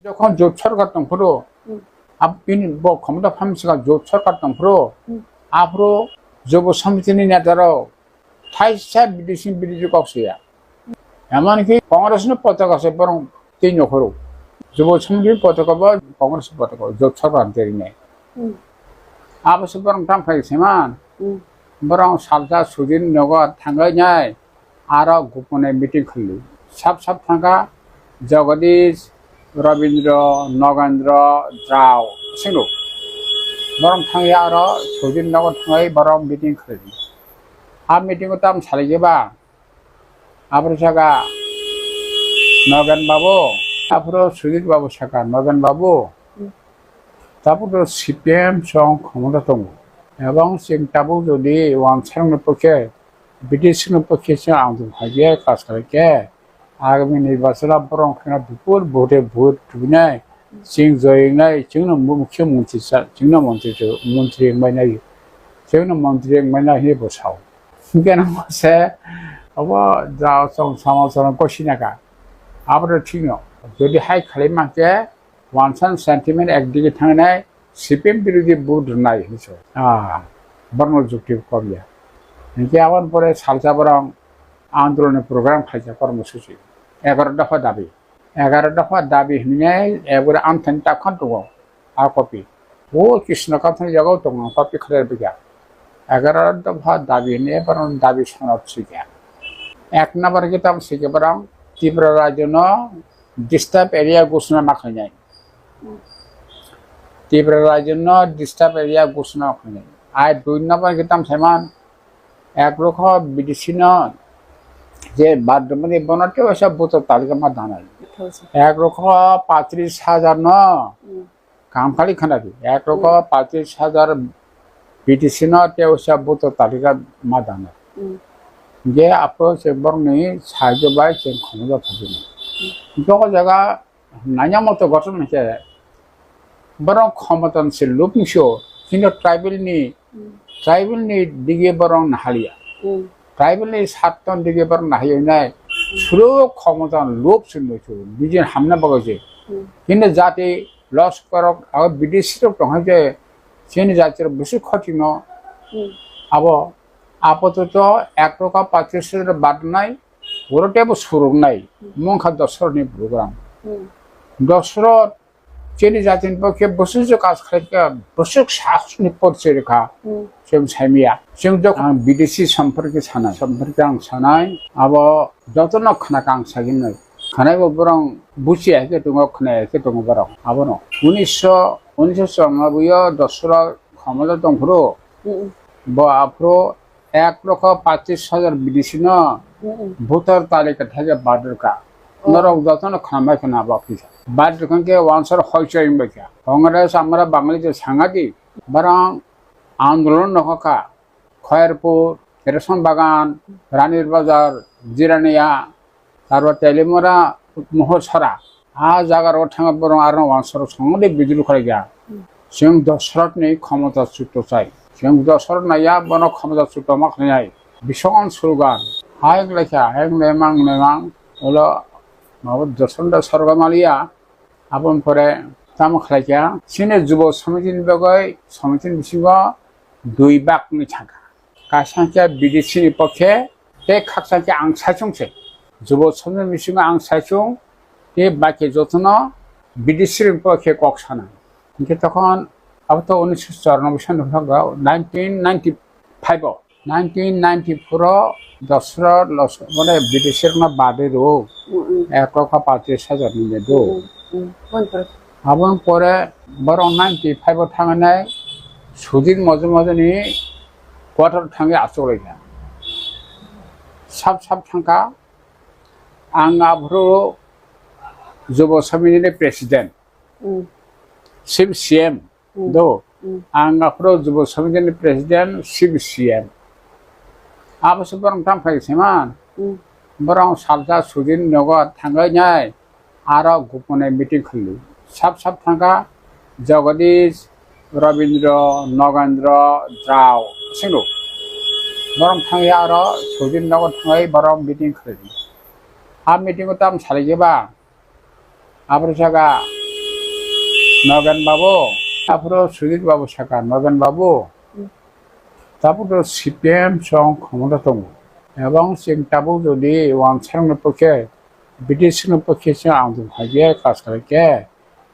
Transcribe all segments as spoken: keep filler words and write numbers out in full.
Jokhon jot sorkar tongphuru, Hmm. ab-, bini bo khomota phamsika jot sorkar tongphuru, Hmm. aphuru jobo samitini netarok thaisa bidisini bidiji kok saya. Emonki Congress ni potaka se borong tei nokhoro. Jobo samitini potaka bo Congress ni potaka jot sorkar terinai. Hmm. Abo se borong tam khai seman. Hmm. Borong salsa sudin nogo thangai nai. Aro gopone meeting khwlwi. Sap sap thangkha Jagadish, Rabindra, Nagendra, Jao, sino. Borok thangwi aro sojin nogo thangwi borok meeting khwlwi. A meeting o tam salai ba. Abro saka Nagen Babu, abro Sujit Babu saka Nagen Babu. Tabuk to C P M song khomota tongo. Ebong chwng tabuk jodi wansarokni pokhe, B D C ni pokhe se ang tong phaikhe, kas khlaikhe, agami nirbachon o borok wngkha bipul vote vote tubinai, chwng joi wngnai, chwngno mukhyamantri cha, chwngno mantri, mantri wngbainai, chwngno mantri wngbainai hinwi bo sao. Hwnkhe nang se obo ja chong sama chong kosinaka. Abro thikno, jodi hai khlai mankhe, Wansan sentiment ekdigi thangnai, C P M birodhi vote rwnai hinwi sao. Ah, borokno jukti kok ya. Hinkhe aboni pore salsa borok andolonni program khaijak kormosuchi. Egaroh dopha dabi. Egaroh dopha dabi hinwi ekbagra amthani takhon tongo. A copy. O Krishna Kathani jagao tongo, copy khlai rwbwkha. Egaroh dopha dabi hinwi borokni dabi sonot swikha. Ek number khe tamo swikha borok Tripura rajyono disturb area ghosna ma khlainai. Tripura rajyono disturb area ghosna khlainai. Ai dui number khe tamo saiman ek lokho B D C no je badrumani bono tei waisa voter talika ma danai. Ek lokho patris hajar no Hmm. Kaham kali khana di. Ek lokho Hmm. patris hajar B D C no tei waisa voter talika ma danai. Hmm. Je apo se borokni saijo bai chwng khomota thajini. Hmm. Joko jaga Nanya moto gotton hwnkhe borok khomotan se lubungso, kintu tribal ni, Hmm. tribal ni dige borok nahaliya. Hmm. Tribal ni sarton dige borok nahaliya nai. Hmm. Suro khomotan lub se nusu, nijin hamna bagwi se. Hmm. Kintu jati loss korok, abo B D C rok tong hai je, chini jati rok bisi khoti no. Hmm. Abo, apato to ek toka pachis hajar badnai, Oro tebo suruknai, Hmm. mungkha Dosrotni program. Hmm. Dosrot chini jatini pokhe bwswk je kaj khlaikha, bwswk sahasni porchoi rwkha, Hmm. chwng saimaya. Chwng jok ang B D C somporke sanai, somporke ang sanai, abo jotono khna kang saginai. Khnaibo borok buchiya khe tongo, khnaya khe tongo borok. Abono unisho, unisho chornoboi o Dosrot Khomolo tongphuru, Mm-mm. bo aphuru ek lokho pachis hajar B D C no Mm-mm. voter talika thaiga badrwkha. Oh. Norok jotono khambai khna bo kisa. Badrwkha khe wansar hoichoi wngbaikha. Congress amra Bangladesh sangadi, borok andolon no hokha. Khairpur, Reshon Bagan, Ranir Bazar, Jirania, Tarwa Telimura, Mohor Sara. A jaga rok thangwi borok aro wansaro songode bidru khlaikha. Hmm. Chwng Dosrotni khomota chuto chai. Chwng Dosrot naiya bono khomota chuto ma khlainai. Bisongan slogan. Hayung laikha, hayung lemang lemang. Ulo mabo Dosrot da sorga maliya. Aboni pore tamo khlaikha. Chini jubo somitini bagwi somitini bisingo dui bak wngwi thangkha. Kaisa khe B D C ni pokhe tei khaksa khe ang saichung se. Jubo somni bisingo ang saichung tei baki jotono B D C ni pokhe kok sana. Hinkhe tokon abo to unisho choranobboi sani nineteen ninety-five o, nineteen ninety-four o Dosrot los mane B D C rokno badwi rw. Mm, mm. Ek lokho pachis hajar ni do. Mm, mm. Aboni pore borok ninety-five o thangnai sudin mojo mojo ni quarter thangwi achuk lai kha. Sap sap thang kha. Ang aphuru Jubo Samiti ni president. Mm. Sib C M. Mm. Do. Mm. Ang aphuru Jubo Samiti ni president, sib C M. Abo se borok tam khai se man. Mm. Borok salsa sudin nogo thangai nai. Aro gopone meeting khwlwi. Sap sap thangkha Jagadish, Rabindra, Nagendra, Jao, sino. Borok thangwi aro sudin nogo thangwi borok meeting khwlwi. A meeting o tam salai ba. Abro saka Nogen Babu, aphuru Sudhir Babu saka, Nogen Babu, tabuk to C P M song khomota tongo. Ebong chwng tabuk jodi wansarokni pokhe, B D C ni pokhe chwng ang tong kha je, kas khlai khe,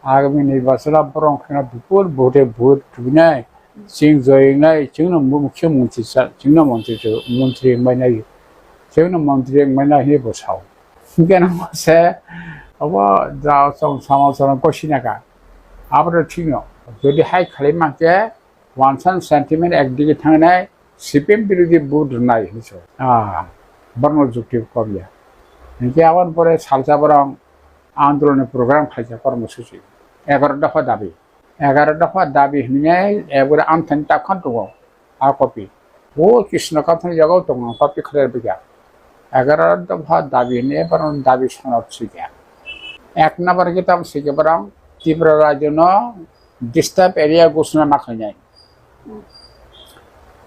agami nirbachon o borok wngkha na bupur vote vote tubinai, chwng joyingnai, chwngno mukhyamantri cha, chwngno mantri cha, mantri wngmani, chwngno mantri wngmani hinwi bo sao. Hwnkhe nang se obo ja chwng samajrok kosinaka. Aboro thikno jodi hai khlai mankhe wansa sentiment ekdigi thangnai, C P M birodhi vote rwnai hinwi sao. Ah, borokno jukti kobya. Hinkhe aboni pore salsa borok andolonni program khaijak kormosuchi. Egaroh dopha dabi. Egaroh dopha dabi hinwi ekbare amthani takhon tongo. A copy. O Krishna Kathon yago tongo copy khlai bwkha. Egaroh dopha dabi hinwi borok dabi sonot swi kha. Ek number kitab swi khe borok Tripura rajyo no disturb area ghosna ma khainai.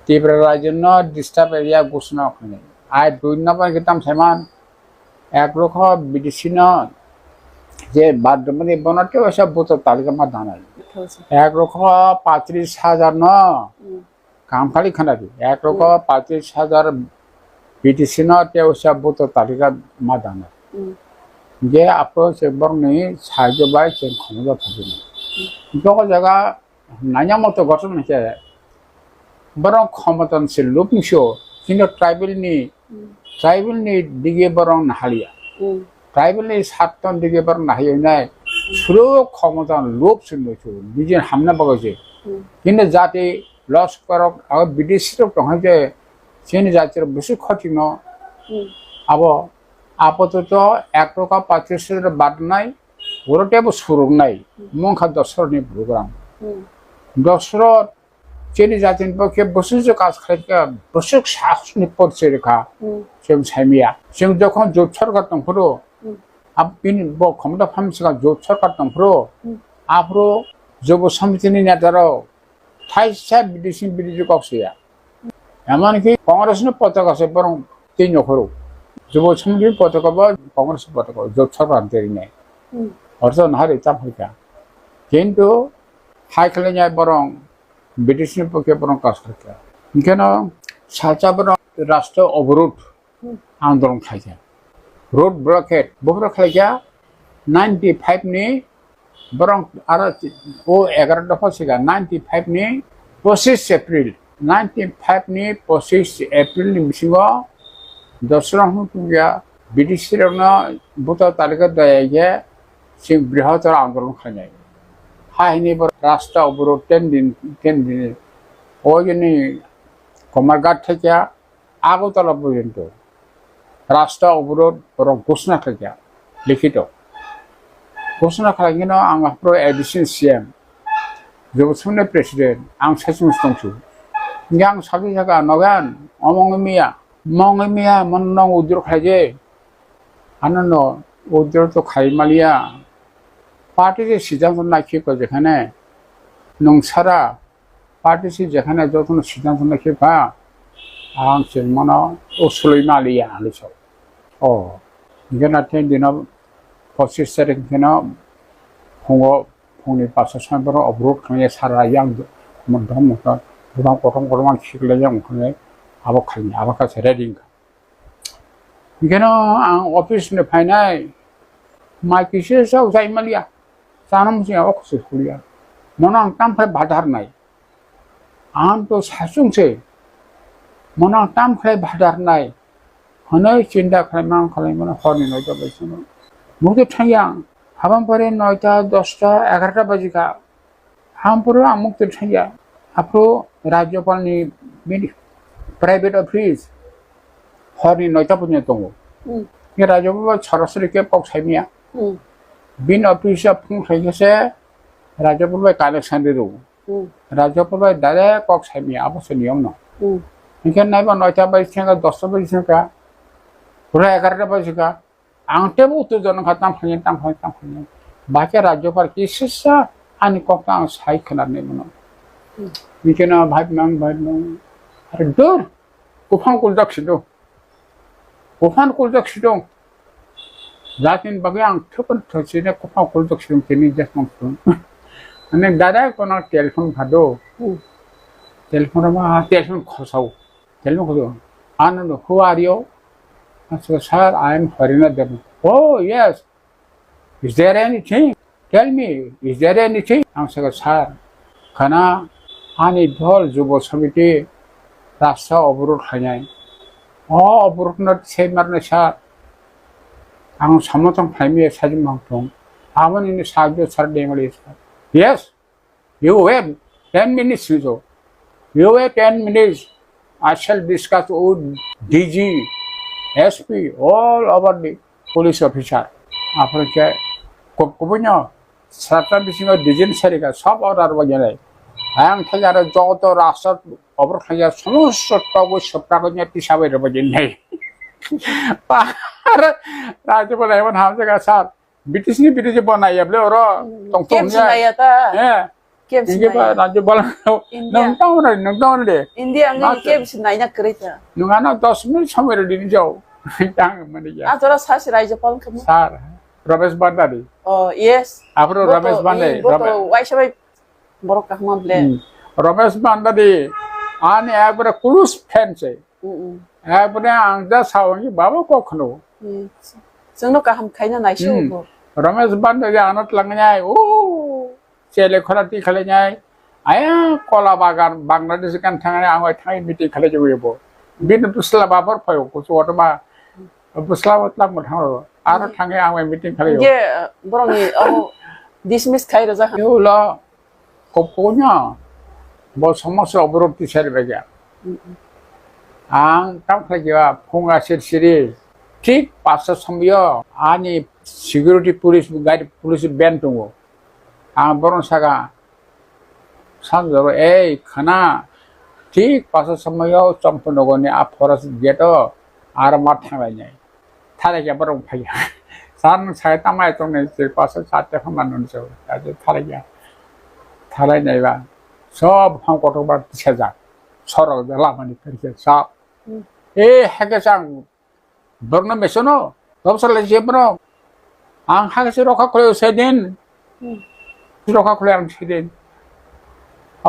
Tripura rajyo no disturb area ghosna ma khainai. Ai dui number kitab saiman ek rokho B D C no je badrumani bono tei waisa voter talika ma danai. Ek rokho patris hajar no Kam kali khana di. Ek rokho patris hajar B D C no tei usa voter talika ma dana. Hingke aphuru se borokni saijo bai se khomjo thajini. Hingke o jaga nanya moto gothon hingke borok khomotan se lubungso, kintu tribal ni, tribal ni dige borok nahaliya. Tribal ni satton dige borok nahaliya nai. Suro khomotan lub se nusu, dige hamna bagwi se. Kintu jati Los korok abo bidesi rok tong hai je chini jati rok bisi khoti no abo apato to ek roka patris hajar badnai oro tebo suruk nai mongkha dosro ni program dosro chini jati ni pokhe bwswk je kaj khlai kha bwswk sahos ni porchoi rwkha chwng saimya chwng jokhon jot sorkar tong phuru abo bini bo khomota phamsika jot sorkar tong phuru aphuru jobo samiti ni neta rok Thaisa bidisi bidisi kok siya. Emonki Congress ni potaka se borong tei nokhoro. Jubo Samiti potaka bo Congress potaka jot sorkar terinai. Orjo nahari tam hoika. Kintu hai khlainya borong bidisi ni pokhe borong kas kharka. Hinkeno salsa borong rashtra oborot andolon khaikha. Road blockade, buphuru khlaikha ninety five ni borong aro o egaroh dopha siga ninety five ni pochis April, ninety five ni pochis April ni bisingo dosra hwnpungya bidisi rokno buta talika daya ye sing brihotor andolon khainai. Ha hini bor rasta oboro ten din, ten din o yeni Komarghat thekya Agartala porjonto rasta oborot borok ghosna khlaikha, likhito. Ghosna khlaikhe no ang aphuru additional C M, Jobo Sumne President, ang saichung tongsu. Hingke ang sagwi sakha, "Nogen, omo wngwi maya, omo wngwi maya, mono nong withdraw khlaidi." Ano no withdraw to khai maliya. Party se siddhanto naikhe ko jekhane nwng sara Party si jekhane jotono siddhanto naikhe ba, ang chwng mano o sului maliya hinwi sao. O, hingke na ten dino pochis tarik hingke no phungo phungni pasta soi borok oborot khlaiya sara yang mudhom mudhom bwkhang kothom kothom ang khiklai yang khlai abo khaini abo kha se ready wngkha. Hingkeno ang office ni phainai, mai kisa chao chai maliya, chana muchungya o kuchuk kuliya. Mono ang tam khlai badar nai. Ang to sachung se. Mono ang tam khlai badar nai. Hwnwi chinta khlai mang khlai mano horni noita bai sano. Mukti thangya ang. Habang pore noita, dosta, egarota baji kha. Aphuru ang mukti thangya. Aphuru Rajyapal ni bini private office horni noita porjonto tongo. Hmm. Rajyapal bai sorasori khe kok saimaya. Hmm. Bini office o phone khlai khe se Rajyapal bai connection ri rw. Hmm. Rajyapal bai direct kok saimaya abo se niyom no. Hmm. Hinkhe naiba noita bai thangya, dosta bai thangya, pura egarota bai thangya. Ang tebo uttor jana kha, tang phai, tang phai, tang phai. Bahai khe Rajyapal kisisa ani kok ta ang sai khwna nai mano. Hmm. Hinkhe no bhai mang, bhai mang. Are dur, kuphang kuljak sido. Kuphang kuljak sido. Jatin bagwi ang thukun thusine kuphang kuljak sido tini jasmang thun. Ani direct kono telephone phado. Hmm. Telephone ma telephone khosao. Telephone khosao. Ano no, who are you? I said, "Sir, I am Harinath Debbarma." "Oh, yes. Is there anything? Tell me, is there anything?" Ang said, "Sir, khana ani dol Jubo Samiti rasta oborot khainai." "Oh, oborot no se marne, sir." Ang samotong phaimi sajim mangtong. Amon ini sajjo sir dengli, sir. "Yes." You wait ten minutes, Mijo. You wait ten minutes. I shall discuss with D G, S P, all over the police officer. Apre ke ko-, kubuino satra bisingo D G ni sarika sob order bo gele. Ayang thai aro joto rasta obor khaya somosto togo sopra ko nyati sabai ro bo gele. Par rajya bo lai ban ham jaga sir. British ni British bo naiya ble oro. Hmm, tong tong camp si ya. Naiya ta. Eh. Camp si naiya. Inge ba rajya bala. India. Nang tong re, nang tong re. India ang ni camp si naina kwrwi ta. Nung ano dos minute samoi re dini jao. Tang mani ya. Ah, tora sasi rajya pal kamu. Sir, Ramesh Bhandari. Oh, yes. Apro Ramesh Bhandari. Boto, waisa bai borok kahma ble. Hmm. Ramesh Bhandari. Ani ekbare close friend se. Mm, mm. Ekbare ang ja sawangi baba kok khno. Mm. Chwngno kaham khaina naisi ugo. Ramesh Bhandari ano tlangnai, o, chele khora ti khlainai. Aya kola bagan Bangladesh kan thangnai ang bai thangai meeting khlai jogoi bo. Bini bwsla babar phaio kusu otoma. Bwsla o tlang mo thangro. Aro thangai ang bai meeting khlai. Ye, borongni abo dismiss khai rwjak. Ulo. Kokkono bo somosa oborok tisari bagya. Mm-mm. Ang tam khlai kha phunga sir siri thik pasta somyo ani security police gari police ben tongo. Ang boron saka sanjoro ei khana thik pasta somyo chongpo nogoni a forest gate o ar ma thanglai nai. Thalai khe borok phai ya. Sir nwng sai tamai tong nai se pasa sa te khama nun se. Aje thalai ya. Thalai nai ba. Sob ham kotor ba tisajak. Sorok da lama ni perke sa. Hmm. E hake sang. Borno mesono. Tom sala je bro. Ang hake se rokha khole se din. Hmm. Rokha khole ang se din.